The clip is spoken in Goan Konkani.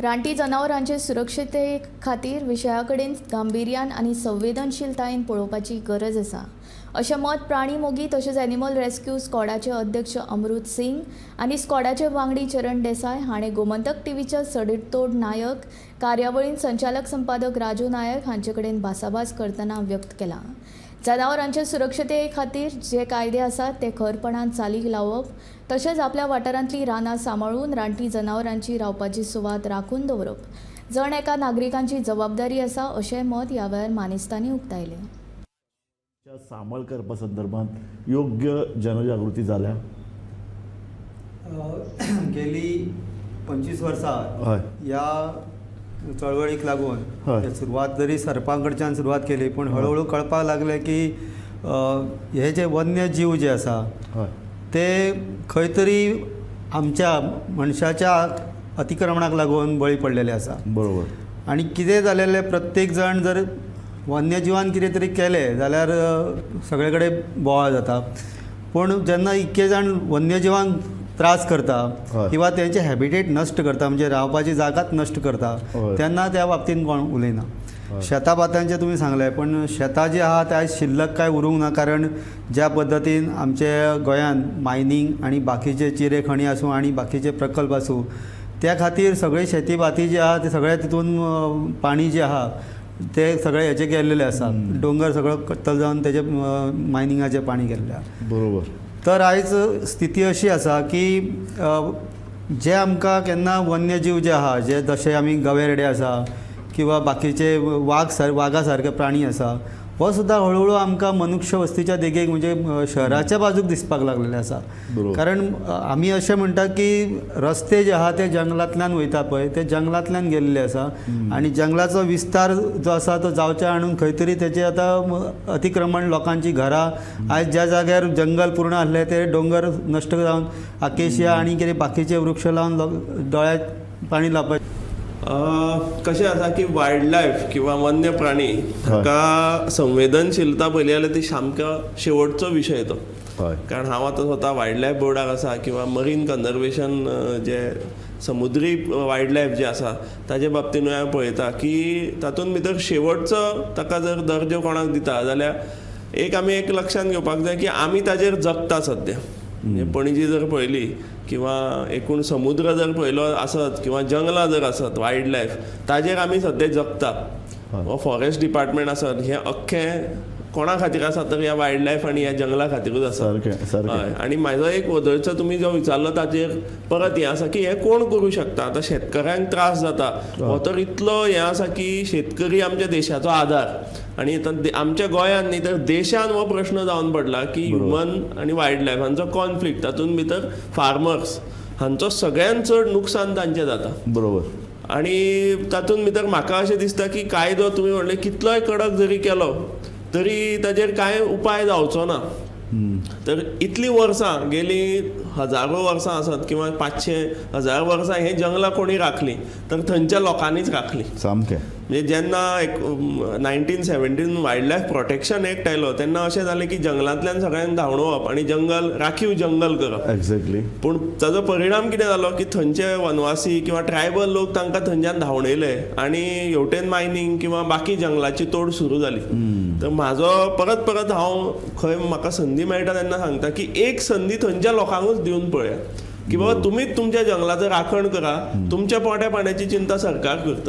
रानटी जनावरांचे सुरक्षते खातीर विशया कडेन गांभिर्यान आनी संवेदनशीलतायेन पळोवपाची गरज आसा, अशें मत प्राणी मोगी तशेंच एनिमल रेस्क्यू स्कॉडाचे अध्यक्ष अमृत सिंग आनी स्कॉडाचे वांगडी चरण देसाय हाणें गोमंतक टीव्हीच्या सडेतोड नायक कार्यावळींत संचालक संपादक राजू नायक हांचे कडेन भासाभास करतना व्यक्त केलां. जनावरांचे सुरक्षते खातीर जे कायदे आसात ते खरपणान चालीक लावप तशेंच आपल्या वाठारांतली रानां सांबाळून रानटी जनावरांची रावपाची सुवात राखून दवरप जण एका नागरिकांची जबाबदारी आसा, अशें मत ह्या वेळार मानेस्तांनी उक्तायलें. सांबाळ करपा संदर्भात योग्य जनजागृती जाल्या? गेली 25 वर्सां ह्या चळवळीक लागून सुरवात जरी सरपां कडच्यान सुरवात केली, पूण हळूहळू कळपाक लागलें की हे जे वन्य जीव जे आसा ते खंय तरी आमच्या मनशाच्या अतिक्रमणाक लागून बळी पडलेले आसा. आनी कितें जालेलें, प्रत्येक जाण जर वन्यजिवान कितें तरी केलें जाल्यार सगळे कडेन बोवाळ जाता, पूण जेन्ना इतके जाण वन्यजिवांक त्रास करता किंवा तेंचे हॅबिटेट नश्ट करता, म्हणजे रावपाची जागाच नश्ट करता, तेन्ना त्या बाबतीन कोण उलयना. शेतां भातांचें तुमी सांगलें, पण शेतां जी आहा त्या शिल्लक कांय उरूंक ना, कारण ज्या पद्दतीन आमचे गोंयांत मायनींग आनी बाकीचे चिरे खणी आसूं आनी बाकीचे प्रकल्प आसूं, त्या खातीर सगळी शेती भाती जी आहा ते सगळें तितून पाणी जें आहा ते सगळे हेचे गेल्लेले आसा, दोंगर सगळो कत्तल जावन तेजे मायनिंगाचें पाणी गेल्लें आहा. तर आयज स्थिती अशी आसा की जे आमकां केन्ना वन्यजीव जे आहा, जे जशे आमी गवेरेडे आसा किंवा बाकीचे वाग वागा सारके प्राणी आसा, हो सुद्दां हळूहळू आमकां मनुष्य वस्तीच्या देगेक म्हणजे शहराच्या बाजूक दिसपाक लागलेले आसा. कारण आमी अशें म्हणटा की रस्ते जे आहा ते जंगलांतल्यान वयता पळय, ते जंगलांतल्यान गेल्ले आसा आनी जंगलाचो विस्तार जो आसा तो जावच्या आणून खंय तरी तेचे आतां अतिक्रमण, लोकांची घरां आयज ज्या जाग्यार जंगल पूर्ण आसले ते दोंगर नश्ट जावन आकेशिया आनी कितें बाकीचे वृक्ष लावन दोळ्याक पाणी लावपाचें. कशें आसा की वायल्ड लायफ किंवा वन्य प्राणी हाका संवेदनशीलता पळयली जाल्यार ती सामको शेवटचो विशय तो. कारण हांव आतां स्वता वायल्ड लायफ बोर्डाक आसा किंवा मरीन कन्जर्वेशन जे समुद्री वायल्ड लायफ जे आसा ताजे बाबतीनूय हांव पळयता की तातूंत भितर शेवटचो ताका जर दर्जो कोणाक दिता जाल्यार एक आमी एक लक्षांत घेवपाक जाय की आमी ताजेर जगता सद्या. म्हणजे पणजी जर पळयली किंवा एकूण समुद्र जर पळयलो आसत किंवा जंगलां जर आसत वायल्ड लायफ ताजेर आमी सद्या जगता. हो फॉरेस्ट डिपार्टमेंट आसत हें अख्खें कोणा खातीर आसा तर ह्या वायल्ड लायफ आनी ह्या जंगला खातीरूच आसा. हय. आनी म्हाजो एक वदळचो तुमी जो विचारलो ताजेर परत हें आसा की हें कोण करूं शकता. आतां शेतकऱ्यांक त्रास जाता, हो तर इतलो हें आसा की शेतकरी आमच्या देशाचो आदार आनी आतां आमच्या गोंयांत न्ही तर देशान हो प्रश्न जावन पडला की ह्युमन आनी वायल्ड लायफ हांचो कॉन्फ्लिक्ट, तातूंत भितर फार्मर्स हांचो सगळ्यांत चड नुकसान तांचें जाता. आनी तातूंत भितर म्हाका अशें दिसता की कायदो तुमी म्हणलें कितलोय कडक जरी केलो तरी ताजेर कांय उपाय जावचो ना. तर इतलीं वर्सां गेलीं, हजारो वर्सां आसत किंवा 500-1000 वर्सां हे जंगलां कोणी राखलीं तर थंयच्या लोकांनीच राखलीं. सामकें. म्हणजे जेन्ना एक 1917 वायल्ड लायफ प्रोटेक्शन एक्ट आयलो तेन्ना अशें जालें की जंगलांतल्यान सगळ्यांक धांवडोवप आनी जंगल राखीव जंगल करप. पूण ताजो परिणाम कितें जालो की थंयचे वनवासी किंवा ट्रायबल लोक तांकां थंयच्यान धांवडयले आनी हेवटेन मायनींग किंवा बाकी जंगलाची तोड सुरू जाली. तर म्हाजो परत परत हांव खंय म्हाका संदी मेळटा तेन्ना सांगता की एक संदी थंयच्या लोकांकूच दिवन पळयात की बाबा तुमीच तुमच्या जंगलाचो राखण करा, तुमच्या पोट्या पाण्याची चिंता सरकार करतली.